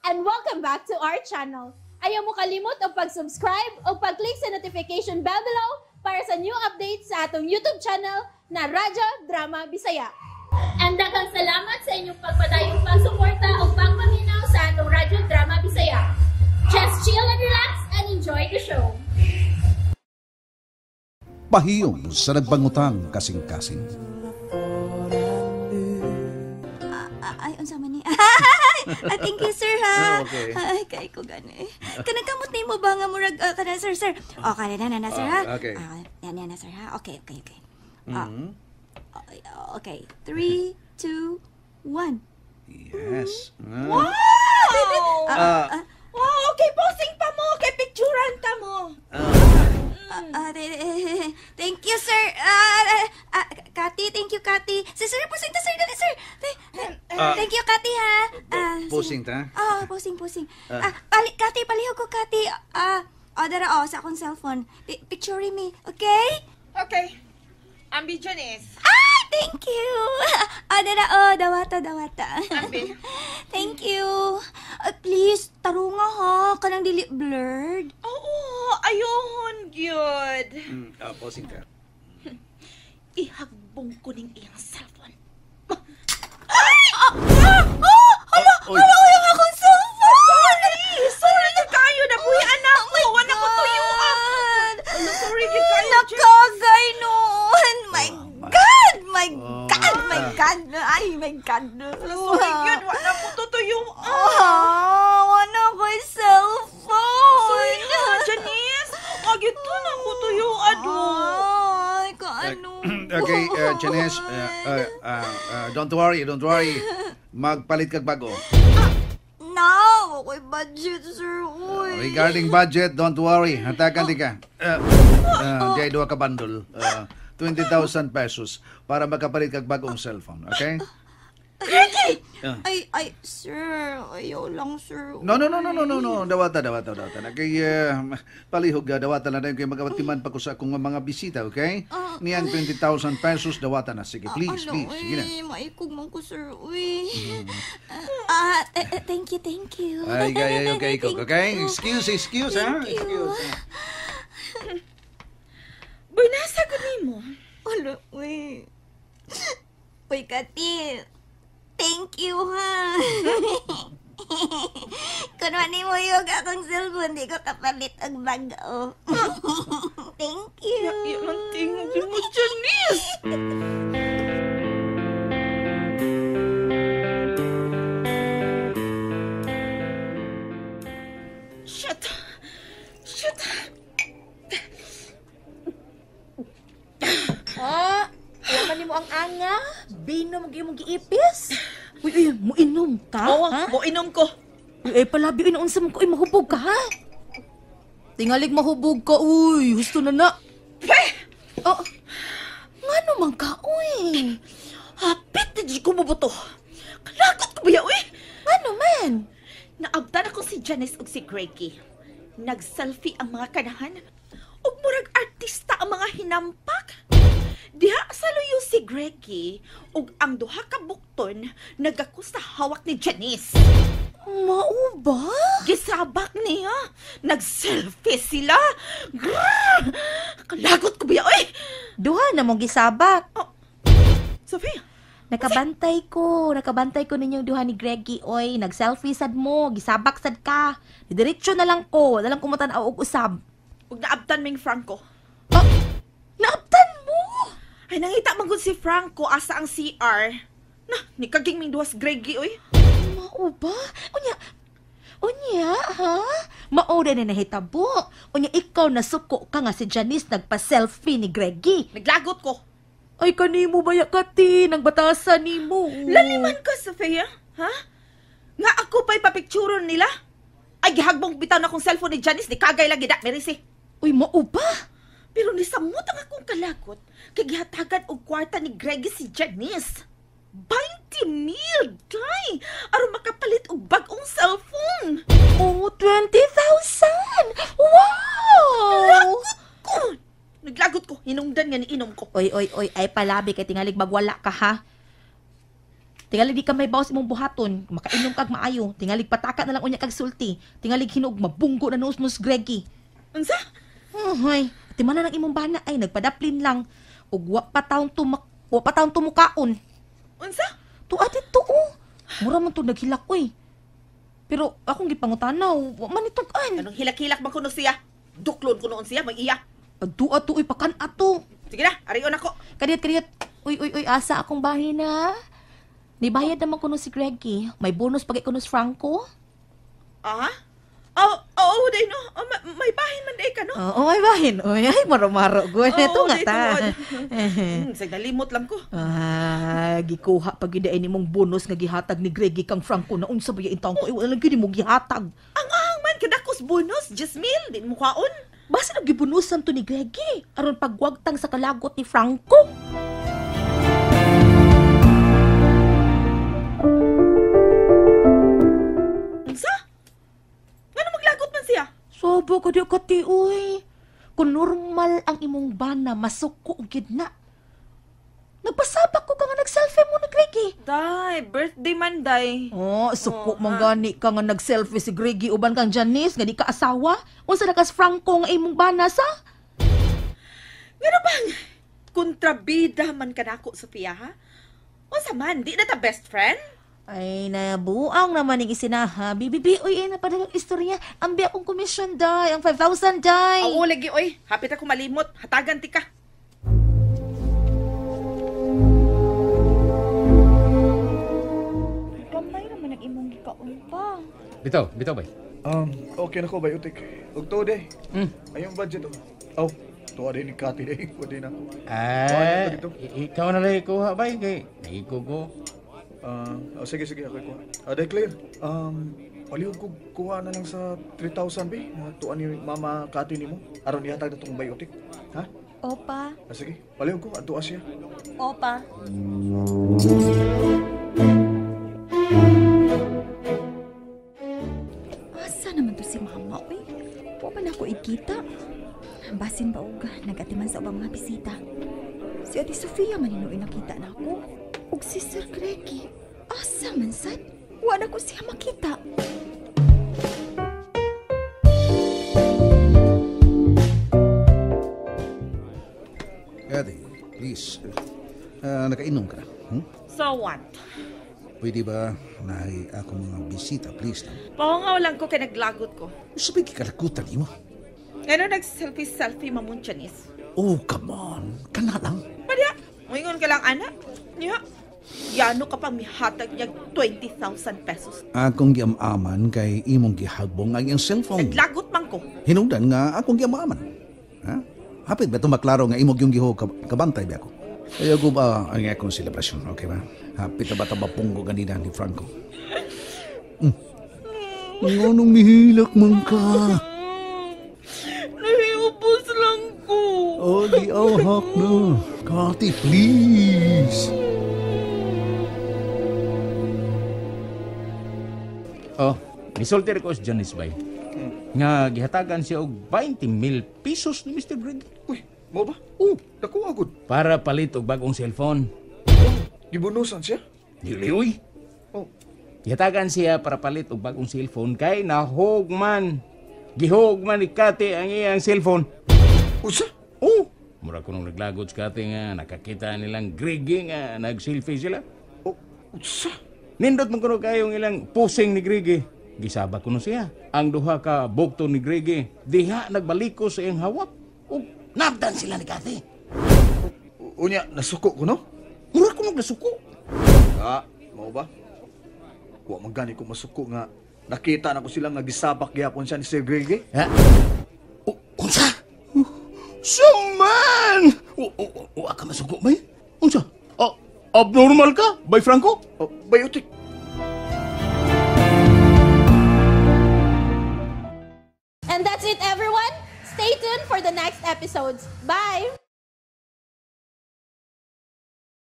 And welcome back to our channel. Ayaw mo kalimot og pag-subscribe o pag-click sa notification bell below para sa new updates sa atong YouTube channel na Radyo Drama Bisaya. And daghang salamat sa inyong pagpadayong pagsuporta o pagpaminaw sa atong Radyo Drama Bisaya. Just chill and relax and enjoy the show. Pahiyom sa nagbangutang kasing-kasing. Ay, unsa man ni? Ah, thank you, sir, ha. Oh, okay. Ay, kay ko gani. Kanang kamot nimo ba nga murag kanang sir, sir. Oh, kana na na na, sir, ha. Ah, okay. Ah, yan yan na, sir, ha. Okay. Ah, okay. 3, 2, 1. Yes. Ah. Wow! Ah, Wow, okay, posing pa mo. Kay picturean ta mo. Thank you, sir. Kati, thank you, Kati. Sir, sir, posing ta, sir, dali, sir. Thank you, Kati, ha. Posing ta? Ah, posing, posing. Kati, palihog ko, Kati. Dara, oh, sa akong cellphone. Picture me, okay? Okay. Ambi, Janice. Ay, thank you. Dara, oh, dawata, dawata. Ambi. Thank you. Please, tarunga ha. Kanang dili blurred. Oo, ayohon, gyud. Posing ta. Ihagbong ko ning iyang cellphone. Hala, Oy. hala, uy, ang akong cellphone! Sorry! Sorry na kayo. Nabuhi anak mo. Wala ko tuyuan. God! Hala, sorry gyud kayo. Nakagay noon! My God! My Oh. God! My God! Ay, my God! Hala, sorry gyud. Wala ko tutuyuan. Ah, wala ko'y cellphone! Sorry ha, Janice. Wag to na ko tuyuan mo. Ay, kaano? Okay, Janice, don't worry, don't worry. Magpalit kag bago. No, ako'y budget, sir. Uy. Regarding budget, don't worry. Hatakan di ka. Di ay duha ka bundle. 20,000 pesos para makapalit kag bagong cellphone, okay? Ay, ay, sir. Ayaw lang, sir. No, no, no, no, no, no, no. Dawata, dawata, dawata. Na kay palihog, dawata na dayon kay magabatiman pa ko sa akong mga bisita, okay? Niyang 20,000 pesos, dawata na. Sige, please, Ano, please. Sige na. Uy, maikog man ko, sir. Uy. Thank you, thank you. Ay, ay, ay, okay, Thank okay? you. Excuse, excuse, ha? Thank you. Excuse. Boy, nasa ko nimo. Hala, uy. Uy, Kati. Thank you, ha. Kung ano mo yung akong cellphone, di ko kapalit ang bago. Thank you. Yan ang tingog mo, Janice. Shit. Shit. Ah, wala man nimo ang anga. Bino mo gyud mong giipis. Uy, uy, muinom ka? Oo, ha? mo inom ko. Uy, ay palabi uy, unsa man ko, uy, mahubog ka ha? Tingalig mahubog ka, uy, husto na na. Peh! Oh, ngano man ka, uy? Hapit na di ko mabuto. Kalagot ko ba ya, uy? Ngano man? Naabtan ako si Janice ug si Greggy. Nag-selfie ang mga kanahan. Ug murag artista ang mga hinampak. Diha sa luyo si Greggy ug ang duha ka bukton nagako sa hawak ni Janice. Mao ba? Gisabak niya. Nag-selfie sila. Grrr! Kalagot ko ba ya, uy? Duha na mong gisabak. Sophia, Nakabantay ko ninyong duha ni Greggy, oy. Nag-selfie sad mo, gisabak sad ka. Diretso na lang ko, wala lang kumatan-aw og usab. ug naabtan ming Franco. Ah, naabtan mo? Ay, nangita man gud si Franco asa ang CR. Na, nikaging ming duha si Greggy, oy. Mao ba? Unya, unya, ha? Mao rin na nahitabo. Unya, ikaw nasuko ka nga si Janice nagpa-selfie ni Greggy. Naglagot ko. Ay, kanimo ba ya kati? Nang batasan nimo. Laliman ka, Sofia. Ha? Nga ako pa'y papicturon nila? Ay, gihagbong bitaw na akong cellphone ni Janice. Ni kagay lagi da, merisi. Uy, mao ba? Pero nisamot ang akong kalagot kay gihatagan og kwarta ni Greggy si Janice. 20 mil, day! Aron makapalit og bag-ong cellphone. Oh, 20,000! Wow! Lagot ko! Naglagot ko. Hinungdan nga ni inom ko. Oy, oy, oy, ay palabi kay tingalig magwala ka ha. Tingali di ka may bawas imong buhaton, makainom kag maayo. Tingali pataka na lang unya kag sulti. Tingali hinog mabunggo na noos mo si Greggy. Unsa? Hoy, timanan ang imong bana ay nagpadaplin lang. Ug wa pa taon tumukaon. Unsa? Tuwa dito oh. Mura man to naghilak oy. Pero akong gipangutana, wa man itug-an. Anong hilak-hilak man kuno siya? Duklon kuno siya, may iya. Adua to oy pakan ato. Sige na, arion ako. Kadiyot. Uy, uy, uy, asa akong bahin na. Nibayad naman kuno si Greggy. May bonus pag kuno si Franco. Aha? Oh, oo, day no. Oh, may bahin man day ka no. Oo, may bahin. Uy, ay, maro-maro. Gwen, ito nga ta. Sige, nalimot lang ko. Ah, gikuha pag yun ni mong bonus nga gihatag ni Greggy kang Franco na unsa ba yung taong ko. Iwan lang gini mo gihatag. Ang ahang man, kadakos bonus, Jasmine, di mo kaon. Basta nagibonusan to ni Greggy. Aron pagwagtang sa kalagot ni Franco. Unsa? Ngano maglagot man siya? Sobo ko di ka ti, uy. Kung normal ang imong bana, masuko gid na. Nagpasabak ko ka nga nag-selfie mo ni Greggy. Day, birthday man, day. Oh, suko man gani ka nga nag-selfie si Greggy uban kang Janice nga di ka asawa. Unsa na kas Franco nga imong bana sa? Ngano bang kontrabida man kanako, Sophia, ha? Unsa man, di na ta best friend? Ay, nabuang naman ang isinaha. BBB, uy, ay, napadagang istorya. Ambi akong komisyon, day. Ang 5,000, day. Oo, lagi, uy. Hapit ako malimot. Hatagan ti ka. Gamay naman ang imong gikaon pa. Bitaw, bay. Okay na ko, bay, utik. Ug tuod eh. Ayong budget, oh. Oh, tuwa din ni Kati day. Pwede na. Ah, ikaw na lang ikuha, bay. Kay, naiko ko. Sige, ako ikuha. Day, Claire. Palihog ko kuha na lang sa 3,000, bay. Tuwa ni Mama Kati ni mo. Aron ihatag na itong bay, utik. Ha? Opa. Sige, palihog ko. Atua siya. Opa. Asa naman to si Mama, uy? Wa pa na ako ikita. Basin ba og nagatiman sa ubang mga bisita. Si Ate Sofia man hinuoy nakita na ako. Ug si Sir Greggy, asa man sad? Wa na ko siya makita. Kati, please. Nakainom ka na. So what? Pwede ba na akong mga bisita, please lang? Paungaw lang ko kay naglagot ko. Sabi kikalakutan mo. Ngano nag-selfie-selfie mamon, Janice? Oh, come on. Kana lang. Padya, muingon ka lang, anak. Niya, yano ka pang mihatag niya 20,000 pesos. Akong giamaman kay imong gihagbong ang iyang cellphone. Naglagot man ko. Hinungdan nga akong giamaman. Ha? Hapit ba ito maklaro nga imong yung giho kabantay ba ako? Ayaw ko ba ang akong selebrasyon, okay ba? Hapit na ba ito mapunggo ganina ni Franco? Nganong mihilak man ka? Nahiubos lang ko. Oh, di awhak na. Kati, please. Oh, nisulti ko si Janice, bay. Nga gihatagan siya og 20,000 pesos ni Mr. Greg. Uy, mo ba? Oh, Nakuha agad. para palit og bagong cellphone. Gibunusan siya? Dili, uy. Oh. Gihatagan siya para palit og bagong cellphone kay nahugman. Gihugman ni Kati ang iyang cellphone. Usa? Oh, mura ko nung naglagot si Kati nga nakakita nilang Greg nga nag-selfie sila. Oh, usa? Nindot man kuno kayong ilang posing ni Greg. Gisaba kuno siya. Ang duha ka bukto ni Greg. Diha nagbaliko sa iyang hawak. Ug nabdan sila ni Kati. Unya, nasuko ko, no? Mura ko nagsuko. Ah, mao ba? Wa man gani ko masuko nga nakita na ko sila nga gisabak gyapon siya ni Sir Greg. Ha? Unsa? Suman! Wa ka masuko bay? Unsa? Oh, abnormal ka, bay Franco? Oh, bayotik. And that's it, everyone. Stay tuned for the next episodes. Bye!